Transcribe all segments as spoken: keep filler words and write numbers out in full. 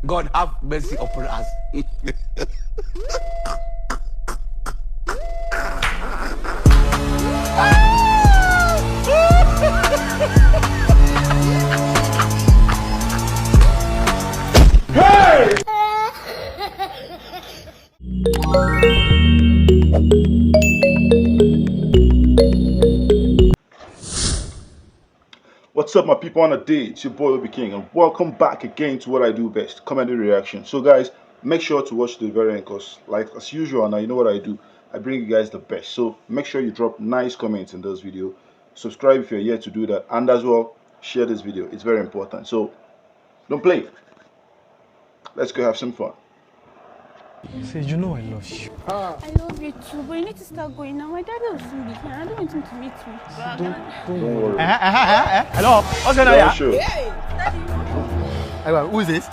God have mercy upon us. What's up, my people? On a day, it's your boy Obi King, and welcome back again to what I do best, comedy reaction. So, guys, make sure to watch the very end, because, like as usual, now you know what I do. I bring you guys the best. So make sure you drop nice comments in this video. Subscribe if you're yet to do that, and as well, share this video. It's very important. So don't play. Let's go have some fun. Say, you know I love you. I love you too, but you need to start going now. My daddy will soon be here. I don't want him to meet me. Hello, what's going on here? Sure. Hey, who is this?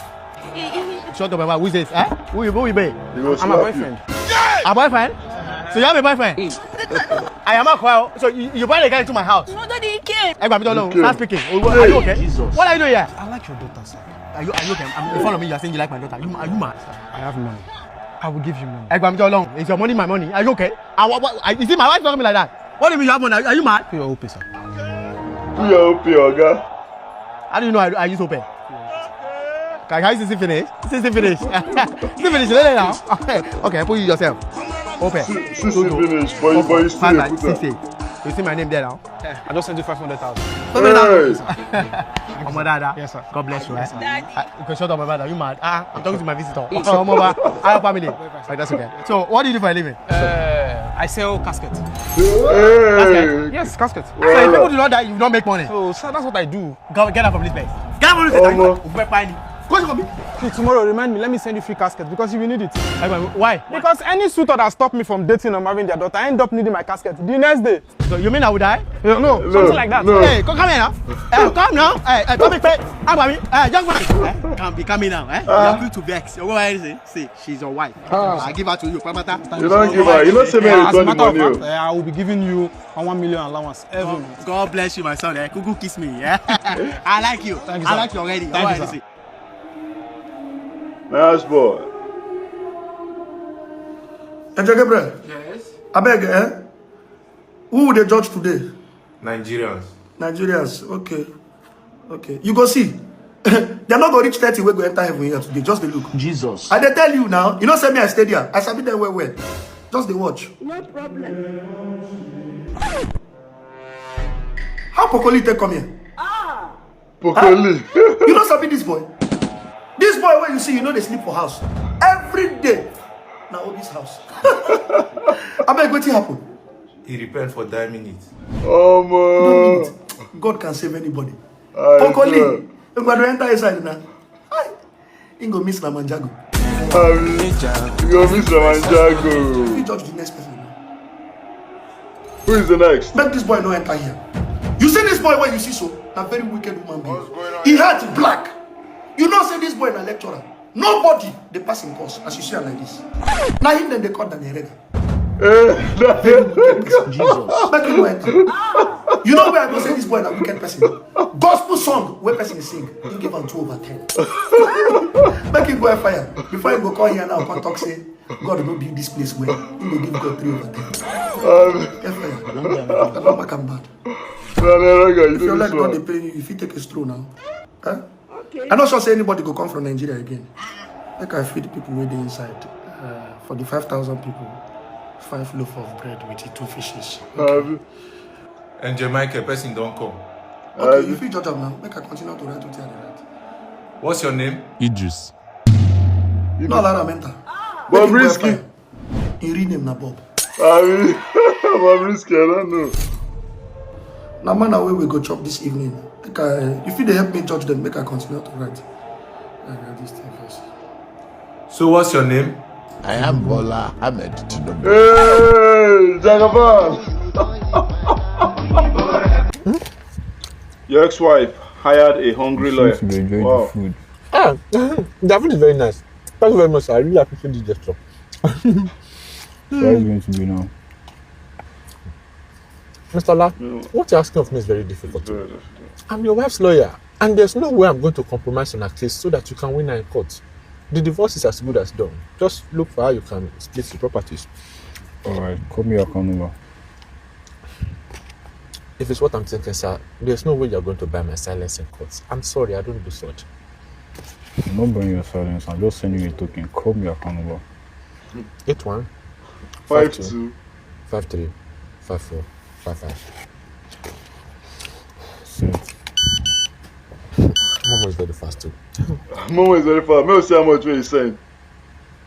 Shut up, who is this? Eh? Who you, who you be? I'm a boyfriend. A boyfriend? So you have a boyfriend? I am a choir. So you, you brought a guy into my house. No, daddy, he came. Hey, Bamidolo, start speaking. Are you okay? What are you doing here? I like your daughter, sir. Are you, are you okay? I'm in front of me. You're saying you like my daughter. You, are you mad? I have money. I will give you money. Hey, Bamidolo, is your money my money? Are you okay? I, what, what, is it my wife talking me like that? What do you mean you have money? Are, are you mad? Pay your own pay, sir. Pay your own pay, Oga. How do you know I, I use open? Can, can you see finish? See finish. See finish. Lele now. Okay, okay, put it yourself. Open. See, see, see finish, but you, but you still Five, put six, am. Eight. You see my name there now. I just send you five hundred thousand. Hey. Omo dada. Yes, sir. God bless you. Eh? Daddy. Ah, you can shut up, my brother. You mad? Ah, I'm talking to my visitor. Omo ba. How family? Right, that's okay. So, what do you do for a living? Uh, I sell casket. Hey. Yes, casket. So, if people do not die, you don't make money. So, sir, that's what I do. Go get out from this place. Get out from this place. Omo. Omo. Go to me. So tomorrow, remind me. Let me send you free casket because you will need it. Why? Because any suitor that stop me from dating or marrying their daughter, I end up needing my casket the next day. So you mean I will die? You know, No, something like that. no. Hey, come, come here now. Hey, come now. Hey, hey, come here. Hey, young man. Eh? Come, be coming now. Eh? You are going to vex. You go ahead and say, say she's your wife. I give her to you, Pamata. You don't give her. You don't say me Uh, as a return the matter of money. fact, uh, I will be giving you a one million allowance every month. God bless you, my son. Eh? Kuku kiss me. Yeah. I like you. Thank you, I sir. Like you already. Thank you, Go sir. Ahead. Nice boy. Ejo Gabriel, Yes, abeg, eh? Who dey judge today? Nigerians. Nigerians, okay. Okay. You go see. Dem no go reach thirty wey go enter heaven here today. Just dey look. Jesus. I dey tell you now. You know say me I stay there. I sabi them well well. Just dey watch. No problem. How Pokoli take come here? Pokoli. You no sabi this boy? This boy wey you see, you no dey sleep for house. Every day na Obi's house. Abeg, wetin happen? He repent for die minute. Omo. God can save anybody. I Pokoli, swear. Ngwado enter inside now. Hi. He go miss Ramanjago. Abi, you go miss Ramanjago. We judge the next person now. Who is the next? Make this boy no enter here. You see this boy wey you see so, na very wicked human being. He heart black. You know say this boy na lecturer. Nobody dey pass him course as you see am like this. Na him dem dey call Daniel Rega. Eh, Jesus. Make him no enter. You know where I go say this boy na wicked person. Gospel song wey person sing, he give am two over ten. Make him go fire before he go come here now come talk say God no build this place well. He go give God three over ten. Get fire. I don mark am bad. Daniel Rega, you If your do leg this don dey one. Pain you, you fit take a stroll now. Huh? Okay. I no sure say anybody go come from Nigeria again. Make I feed people wey dey inside. Uh, for the five thousand people, five loaf of bread with the two fishes. Abi, Angel Michael, person don't come. Okay, Abi. You fit judge am now. Make I continue to write wetin I dey write. What's your name? Idris. No allow am enter. Bobrisky. Him real name na Bob. Abi, Bobrisky, I don't know. Na man na wey we go chop this evening. Make I, you fit dey help me judge them. Make I continue to write. I write this thing first. So what's your name? I am Bola Ahmed Tinubu. Hey, Jagaban. Your ex-wife hired a hungry lawyer. Seems to be enjoying Wow. the food. Ah, the food is very nice. Thank you very much, sir. I really appreciate this gesture. What is going to be now? Mister La, what you're asking of me is very difficult. I'm your wife's lawyer, and there's no way I'm going to compromise on her case so that you can win her in court. The divorce is as good as done. Just look for how you can split the properties. All right, call me your account number. If it's what I'm thinking, sir, there's no way you're going to buy my silence in court. I'm sorry, I don't do such. I'm not buying your silence. I'm just sending you a token. Call me your account number. Eight one five two five three five four five five. Set. Momo is very fast too. Momo is very fast. Make we see how much wey you send.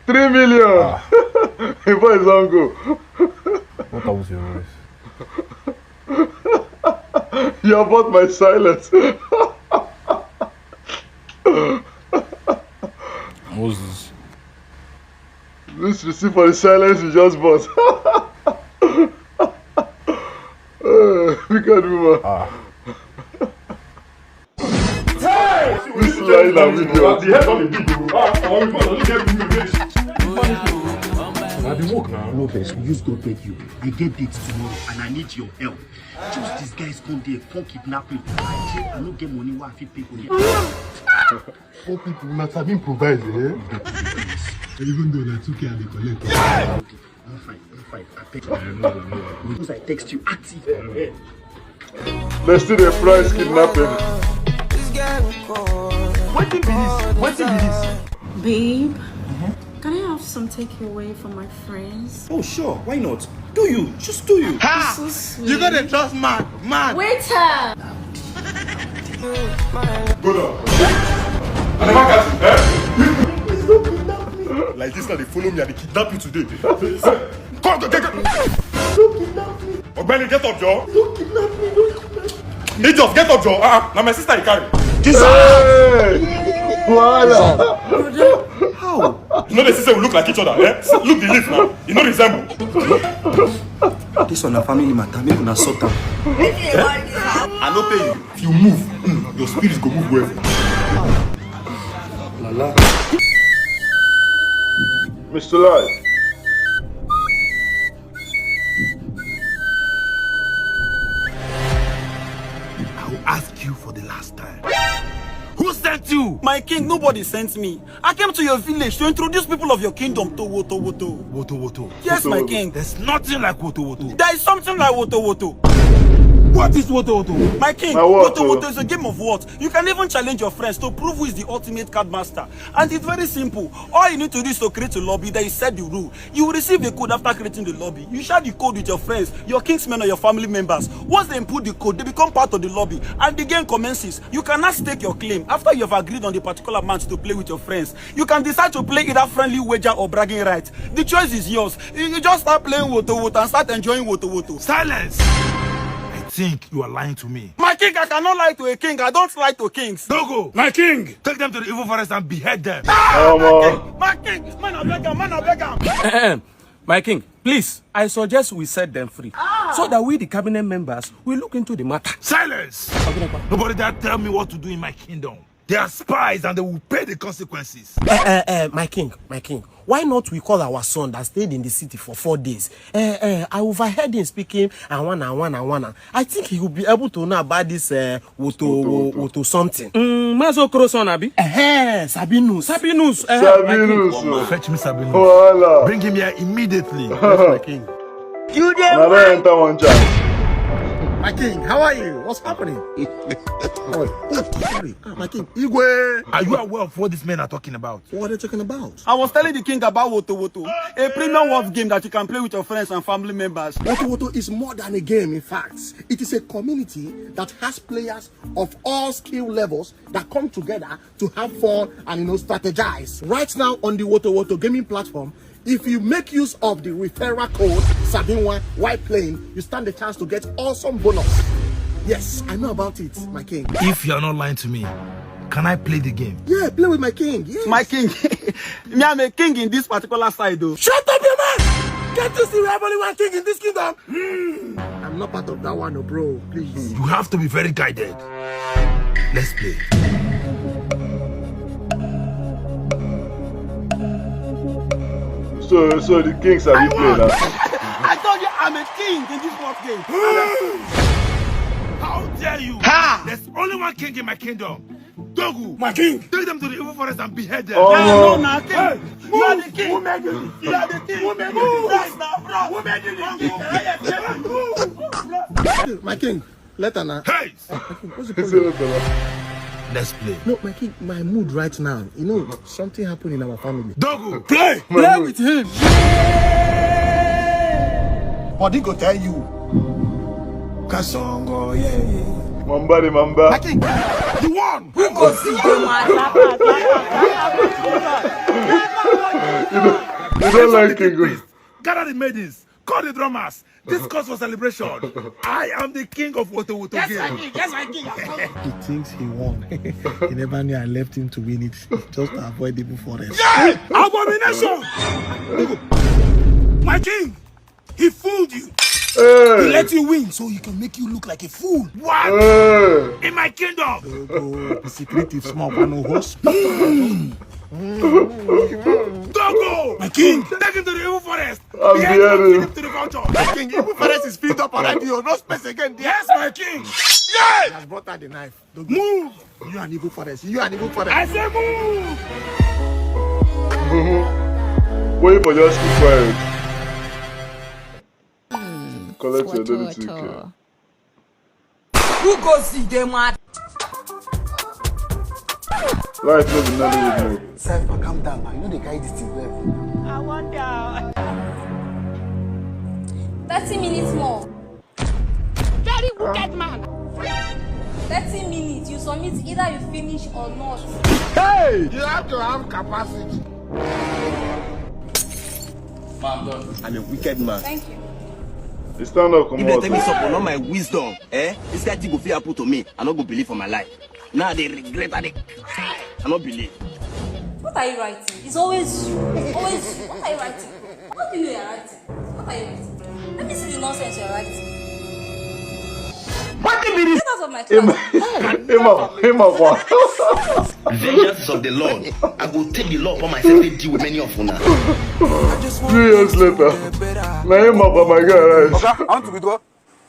Three million. The boys don go. What happens to your voice? You have bought my silence. What's this? This receipt for the silence you just bought. Eh, wicked woman. Ah. This line na video. I dey work now. No vex, we use God beg you. I get date tomorrow and I need your help. Just disguise come there, come kidnap me. I say I no get money wey I fit pay for here. Poor people, una sabi improvise, eh? Even though na two K I dey collect. One five, one five, I beg. Once I text you, active. Dem still dey price kidnapping. Wetin be this? Wetin be this? Babe, can I have some takeaway for my friends? Oh sure, why not? Do you? Just do you. It's so sweet. You gotta trust man, man. Waiter! Go down. I never catch you, eh? Like this, now they follow me and they kidnap you today. Come, go, get, get. Don't kidnap me. Ogbeni, get up, Joe. Don't kidnap me. Don't kidnap me. Idiot, get up, Joe. Uh-uh. Now my sister, you carry. Jesus. Hey! Voila! How? You know they see say we look like each other, eh? See, look the leaf now. You know resemble. This one na family matter. Make una sort am. I no pay you. If you move, mm, your spirit go move well. Lala. Mister Lai. I will ask you for the last time. Who sent you? My king, nobody sent me. I came to your village to introduce people of your kingdom to Woto Woto. Woto Woto. Yes, my king. There's nothing like Woto Woto. There is something like Woto Woto. What is Woto Woto? My king, Woto Woto is a game of words. You can even challenge your friends to prove who is the ultimate card master. And it's very simple. All you need to do is to create a lobby, then you set the rule. You will receive a code after creating the lobby. You share the code with your friends, your kingsmen, or your family members. Once they input the code, they become part of the lobby, and the game commences. You cannot stake your claim after you have agreed on the particular amount to play with your friends. You can decide to play either friendly wager or bragging rights. The choice is yours. You, you just start playing Woto Woto and start enjoying Woto Woto. Silence! I think you are lying to me. My king, I cannot lie to a king. I don't lie to kings. Dogo! My king! Take them to the evil forest and behead them. Omo. My king! Man, I beg am, man, I beg am. My king, please, I suggest we set them free so that we, the cabinet members, will look into the matter. Silence! Nobody dare tell me what to do in my kingdom. They are spies and they will pay the consequences. Uh, uh, uh, my king, my king, why not we call our son that stayed in the city for four days? Uh, uh, I overheard him speaking and one and one and one. I think he will be able to know about this uh, Woto, Woto, Woto something. Mm, Mazo Croson, Abi? Uh, Sabinus. Sabinus. Uh, Sabinus. Fetch me Sabinus. Voila. Bring him here immediately. Yes, my king. You dey enter one chance. My king, how are you? What's happening? Oh, sorry. Ah, my king, Igwe. Are you aware of what these men are talking about? What are they talking about? I was telling the king about Woto Woto, a premium wolf game that you can play with your friends and family members. Woto Woto is more than a game, in fact. It is a community that has players of all skill levels that come together to have fun and, you know, strategize. Right now on the Woto Woto gaming platform, if you make use of the referral code Sabinwa while playing, you stand the chance to get awesome bonus. Yes, I know about it, my king. If you are not lying to me, can I play the game? Yeah, play with my king. Yes. My king, me, I'm a king in this particular side, though. Shut up, your man! Can't you see we have only one king in this kingdom? I'm not part of that one, oh, bro. Please. You have to be very guided. Let's play. So, so the kings are you playing now? I told you, I'm a king in this world game. How dare you? There's only one king in my kingdom. Dogu. My king. Take them to the evil forest and behead them. No, no, Oh, no, king. You are the king. Who made you? You are the king. Who made you? Bros now, bros. Who made you? Bros, my king, let her now. Hey, What's the problem? let's play. No, my king, my mood right now. You know, something happened in our family. Dogu, play. Play with him. Body go tell you. Kasongo, yeah, yeah. Mamba de mamba. My king, you won. Who go see you, man? You don't like King. Gather the maidens, call the drummers. This calls for celebration. I am the king of Woto Woto Yes, game. my king. Yes, my king. He thinks he won. He never knew I left him to win it, just to avoid the evil forest. Abomination. My king, he fooled you. He Hey. Let you win so he can make you look like a fool. What? Hey. In my kingdom. Oh, the secretive small one who host. Dogu, My king. Take him to the evil forest. I'm Behead him and beheading. Feed him to the vulture. My king, evil forest is filled up already. Oh, no space again there. Yes, my king. Yes. Has brought out the knife. Don't Move. You and evil forest. You and evil forest. I say move. Wait for just keep quiet. Collect your daily ticket. Who go see them, man? Life no be Nollywood movie. Cypher, calm down now. You know they carry this thing well. Thirty minutes more. Very wicked man. Thirty minutes. You submit either you finish or not. Hey, you have to have capacity. I'm a wicked man. Thank you. You stand up, come If they out. tell me something, not my wisdom, eh? This kind thing go fit happen to me. I no go believe for my life. Now they regret, I dey cry. I no believe. What are you writing? It's always you. Always you. What are you writing? What do you know you're writing? What are you writing? Let me see the nonsense you're writing. Get out of my class. Him up, him up, one. Vengeance is of the Lord. I go take the law upon myself to deal with many of una. Three years later, now him up, my guy, right? Oga, I want to withdraw.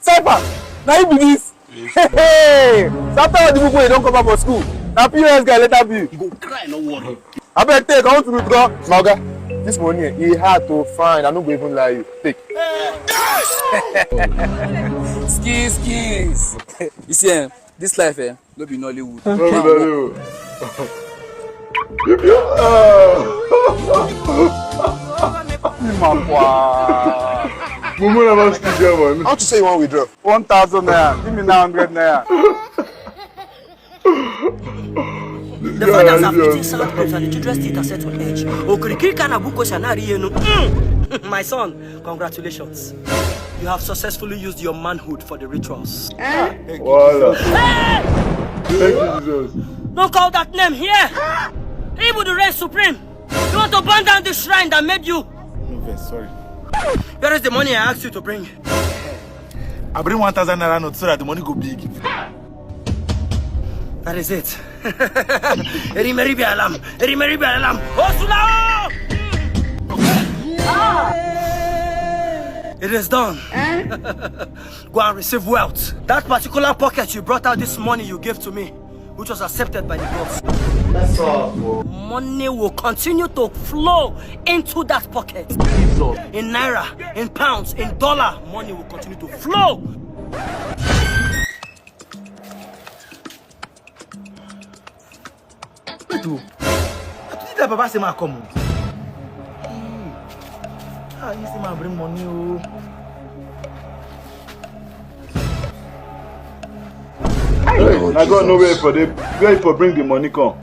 Cypher, now you be this. Hey, hey. So after all the people you don't come up for school, now P O S guy later be. You go cry, no worry. I bet take, I want to withdraw. My guy, this money, eh, e hard to find. I no go even lie you. Take. Skills, skills. You see, eh, this life, eh, no be Nollywood. No be that you. Pew, pew. Ah. Mumu never still get money. How to say you want withdraw? One thousand naira. Give me nine hundred naira. The fathers have eaten sour grapes and the children's teeth are set on edge. Okirikiri kana buko shanari yenu. Mm. My son, congratulations. You have successfully used your manhood for the rituals. Voila. Thank you, Jesus. Don't call that name here. He will reign supreme. You want to burn down the shrine that made you. No vex, sorry. Where is the money I asked you to bring? I bring one thousand naira note so that the money go big. That is it. Erimeri be alam. Erimeri be alam. Osula! It is done. Go and receive wealth. That particular pocket you brought out this money you gave to me, which was accepted by the gods. Money will continue to flow into that pocket. In naira, in pounds, in dollar, money will continue to flow. Wait, oh. I told you that Baba say ma come, oh. Hey. Ah, you say ma bring money, oh. Hey, I got nowhere for the where for bring the money come.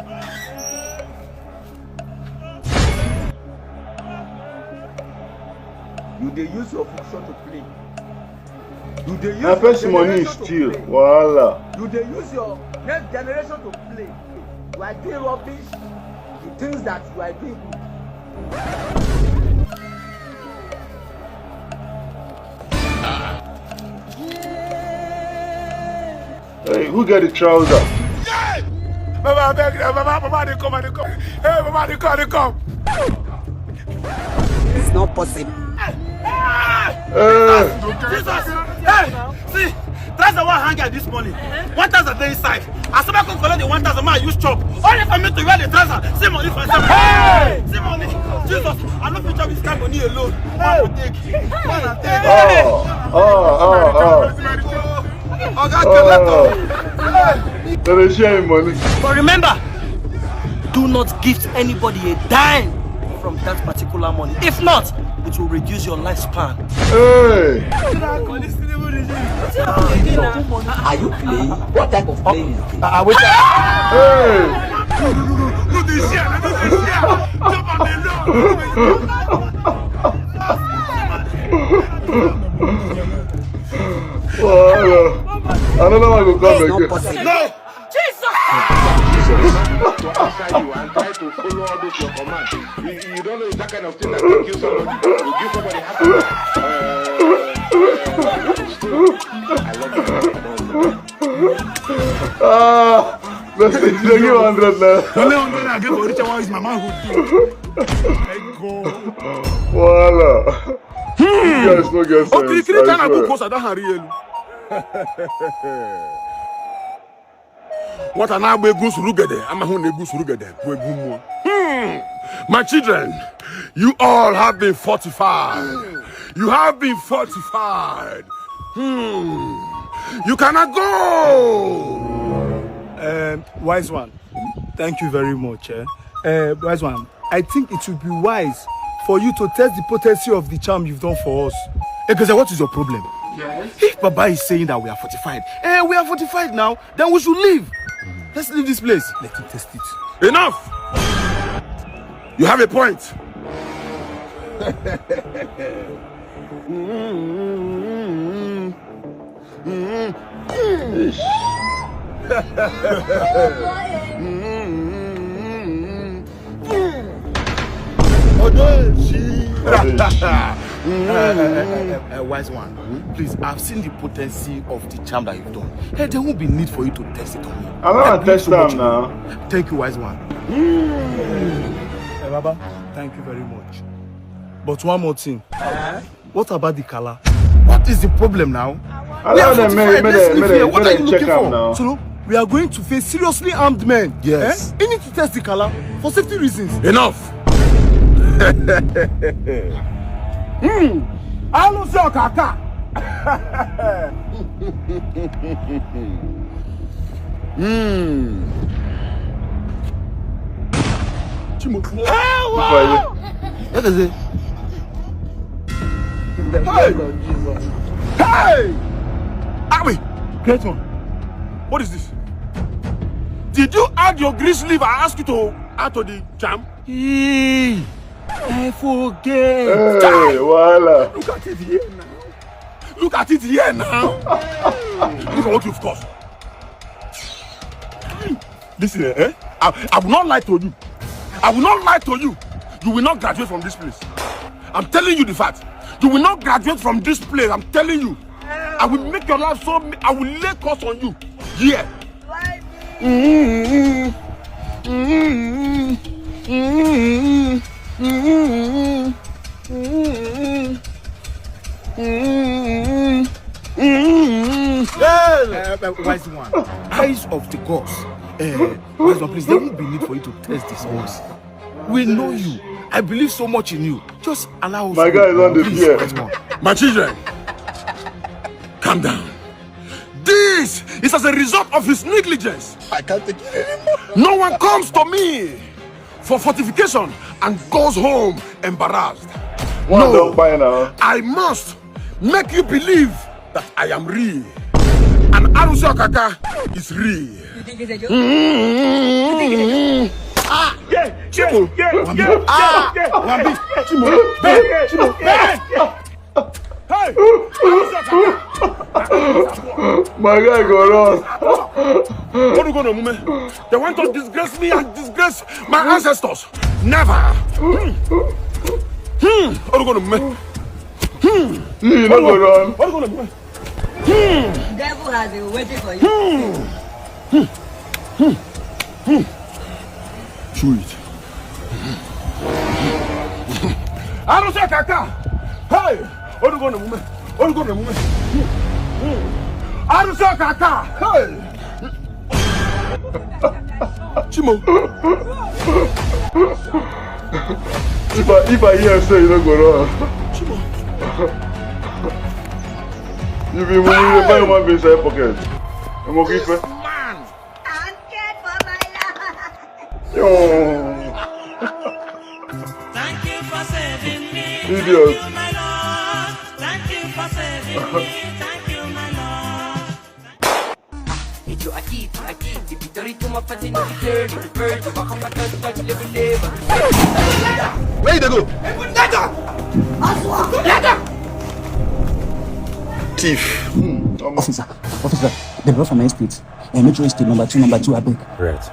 You dey use your function to play. You dey use Na person money generation to steal. Play. Wahala. You dey use your next generation to play. You are doing rubbish. You think that you are doing good. Hey, who get the trouser? Baba, I beg, Baba, Baba, they come, they come. Hey, Baba, they come, they come. It's not possible. Jesus! Hey! See, that's the one hang out this morning. One thousand dey inside. As somebody come collect the one thousand, man, use chop. Only for me to wear the trouser. See money for myself. Hey! See money. Jesus, I no fit chop this kind money alone. Man, I take. Man, I take. Oh, oh, oh, oh. Oga, oh. They dey share him money. But remember, do not gift anybody a dime from that particular money. If not, it will reduce your lifespan. Hey! Are you playing? What type of playing is this? Ah, wait. Hey! No, no, no, no, no, dey share, no, dey share. Drop am alone. Wow, another one go come again. No! Jesus! You and try to follow all those your command. You, you don't know that kind of thing that can kill somebody. You give somebody heart attack. Uh, I love you. Ah, let's give you hundred now. Only hundred I get for Richard, why is my man who do? Let go. Voila. You guys no get sense. Okirikiri I kana swear. Go kosa da hari elu. Nwata na-agba egwu surugede, amaghị na egwu surugede bụ egwu mmụọ. Hmm. My children, you all have been fortified. You have been fortified. Hmm. You cannot go. Um, wise one, thank you very much. Eh? Uh, wise one, I think it would be wise for you to test the potency of the charm you've done for us. Ekeze, what is your problem? Yes. If Baba is saying that we are fortified, eh, we are fortified now. Then we should leave. Let's leave this place. Let him test it. Enough! You have a point. Odochi. Uh, uh, uh, uh, uh, wise one, please, I've seen the potency of the charm that you've done. Hey, there won't be need for you to test it on me. I wanna test them now. Thank you, wise one. Eh, Baba, thank you very much. But one more thing. What about the Kala? What is the problem now? We are fortified. Let's live here. What are you looking for? So, we are going to face seriously armed men. Yes. Eh? You need to test the Kala for safety reasons. Enough! Hmm. Alụsị ọkaka. Hmm. Chimo. Hey, wow. What is it? Hey! Hey! Ah, wait. Great one. What is this? Did you add your grease leaf I asked you to add to the jam? Hey, I forget. Hey, voila. Look at it here now. Look at it here now. Look at what you've caused. Listen, eh? I, I will not lie to you. I will not lie to you. You will not graduate from this place. I'm telling you the fact. You will not graduate from this place. I'm telling you. I will make your life so. I will lay curse on you. Here. Uh, uh, wise one, eyes of the gods. Uh, wise one, please, there won't be need for you to test this once. We know you. I believe so much in you. Just allow us. My guy is on the fear. My children, calm down. This is as a result of his negligence. I can't take it anymore. No one comes to me for fortification and goes home embarrassed. No, I must make you believe that I am real. And Arusi Okaka is real. Mm-hmm. Ah, yeah, Chimo. Yeah, yeah, ah, yeah, Wambi, Chimo. Ben, Chimo. Ben. Hey! My guy go run. What you gonna move? They want to disgrace me and disgrace my ancestors. Never. Hmm. Hmm. What you gonna move? Hmm. You no go run. What you gonna move? Hmm. Devil has been waiting for you. Hmm. Hmm. Hmm. Hmm. Chew it. Arụsị Okaka! Hey! Orugo na omume. Orugo na omume. Arụsị ọkaka. Hey! Chimo. If I, if I hear say you no go run. Chimo. You be moving the buy one inside pocket. I'm okay. This man. I'm scared for my life. Yo. Thank you for saving me. Idiot. Thank you, my Lord. Thank you for saving me. Thank you, my Lord. It's your Aki, it's your Aki. The victory to my party, no victory, no victory. Waka, waka, touch, touch, level, level. Where you dey go? Thief. Officer, officer, dem run for my estate. Eh, Metro Estate number two, number two, abeg. Right.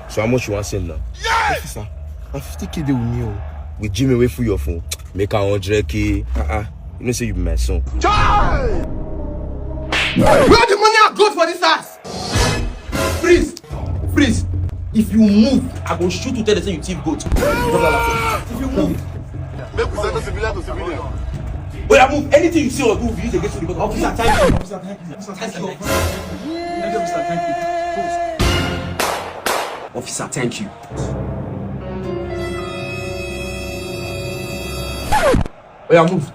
So how much you wan send now? Yes! Officer, na fifty K dey with me o. With Jimmy wey full your phone, make am hundred K. Uh-uh. You know say you be my son. Chai! Where the money I got for this house? Freeze! Freeze! If you move, I go shoot you, tell them say you thief goat. If you move. Make we settle civilian to civilian. Oya, move. Anything you see or do, we use against you. Officer, thank you. Officer, thank you. Officer, thank you. Officer, thank you. Officer, thank you. Oya, move.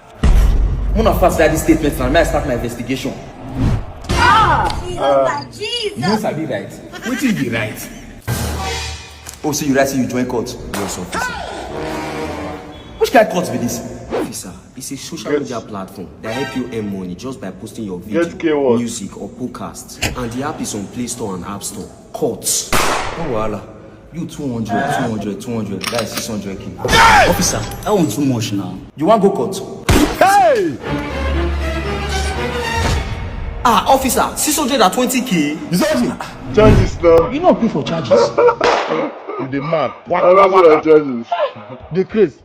Muna fast write this statement now. May I start my investigation? Ah! Jesus, Jesus. You sabi write? Wetin be write? Oh, so you write say you join cult? Yes, officer. Which kind cult be this? Officer, it's a social media platform that help you earn money just by posting your video, music, or podcast. And the app is on Play Store and App Store. Cult. No wahala. You two hundred, two hundred, two hundred, that is six hundred K. Officer, that one too much now. You wan go court? Hey! Ah, officer, six hundred and twenty K? Charges now. You no pay for charges. You dey mad. Waka, waka. Charges. Dey craze.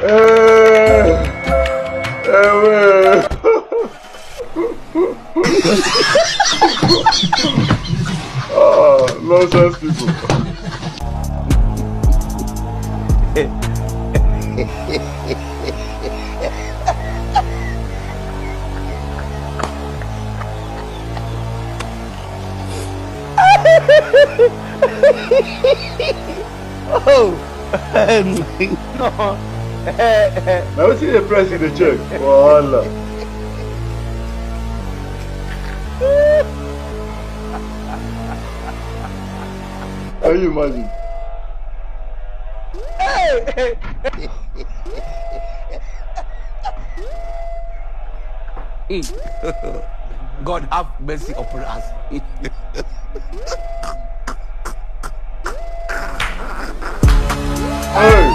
Eh, eh, ah, nonsense people. Oh, no. Na wetin dey press you dey check? Wahala. Can you imagine? Hey! God have mercy upon us. Hey!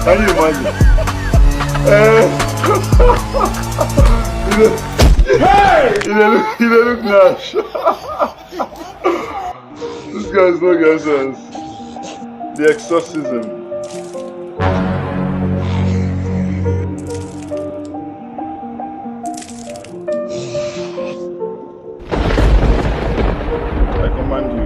Can you imagine? Eh? Hey! You dey look, you dey look nice. This guy is no get sense. The exorcism. I command you.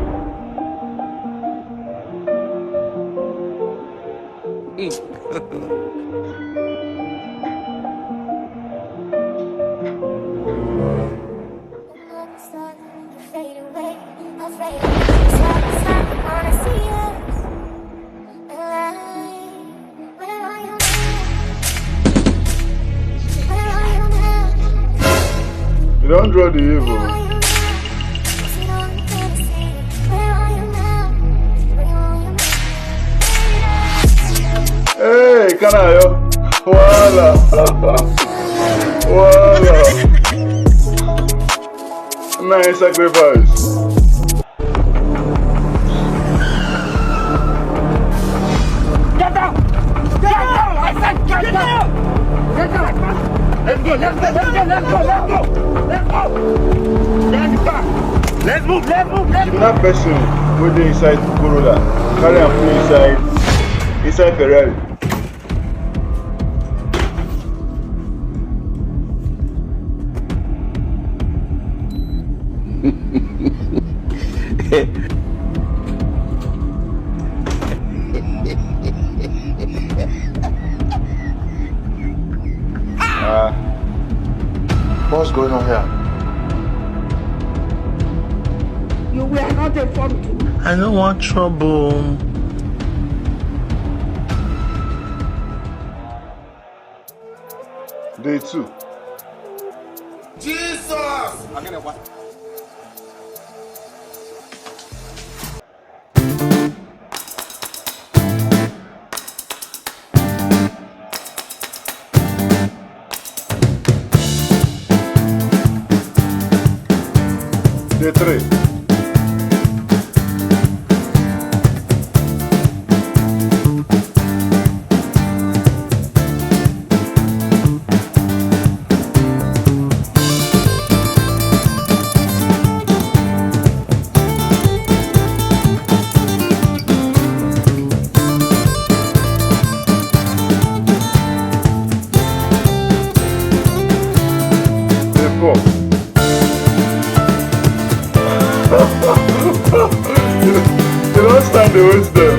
You don draw the evil. Hey, Kanayo. Wahala. Wahala. Nice sacrifice. Get down! Get down! I said get down! Get down! Let's go, let's go, let's go, let's go, let's go! Let's go! Let's go! Let's move, let's move, let's move! Person wey dey inside Corolla, carry am put inside, inside Ferrari. Ah. What's going on here? You were not informed. I don't want trouble. Day two. Jesus! Day three. Dey pop. You don stand dey wait dem.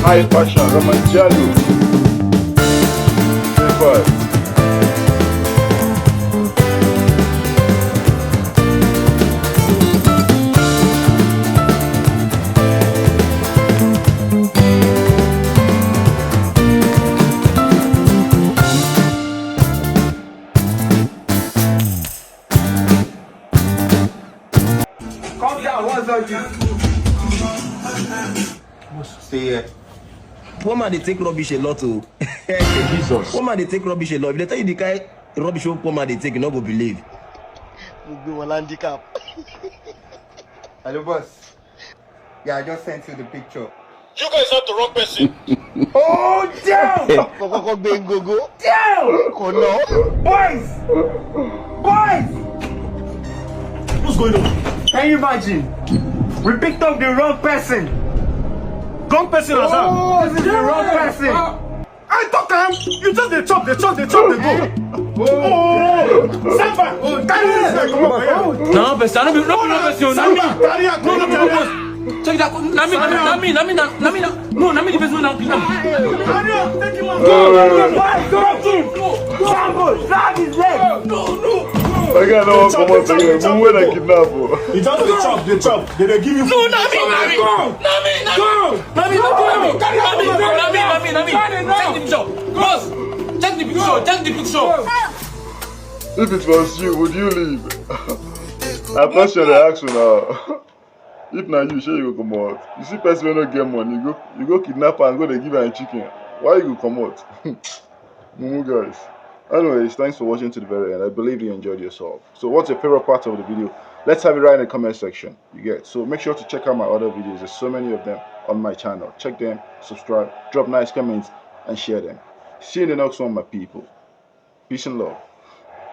High fashion, Ramanjalo. Three five. Come down, what's up, dude? Stay here. Poor man dey take rubbish a lot o. Jesus. Poor man dey take rubbish a lot. If dem tell you the kind rubbish wey poor man dey take, you no go believe. Mo gbé wọn handicap. Hello, boss. Yeah, I just sent you the picture. You guys have the wrong person. Oh, damn! Kọ́kọ́ gbé ngogo. Damn! Kò lọ. Boys! Boys! What's going on? Can you imagine? We picked up the wrong person. Wrong person as how? This is the wrong person. I talk am, you just dey chop, dey chop, dey chop, dey go. Oh, Samba, carry this guy comot for here. No, person, no be, no be, no person, no me. Carry am, no, no, no, no. Check that. Na me, na me, na me, na me, na, na me, na, no, na me the person na, na. Carry am, take him out. Go, go, go. Sambo, grab his leg. No, no. That guy no wan comot again. Who wey dem kidnap o? He just dey chop, dey chop. They dey give you. No, na me, na me. Na me, na me. Go. Na me, na me, na me. Carry am, carry am, carry am. Na me, na me, na me. Check the picture. Boss, check the picture, check the picture. If it was you, would you leave? Na question I ask you now. If na you, shey you go comot? You see person wey no get money, you go, you go kidnap am, go dey give am chicken. Why you go comot? Mumu guys. Anyways, thanks for watching to the very end. I believe you enjoyed yourself. So what's your favorite part of the video? Let's have it right in the comment section. You get? So make sure to check out my other videos. There's so many of them on my channel. Check them, subscribe, drop nice comments, and share them. See you in the next one, my people. Peace and love.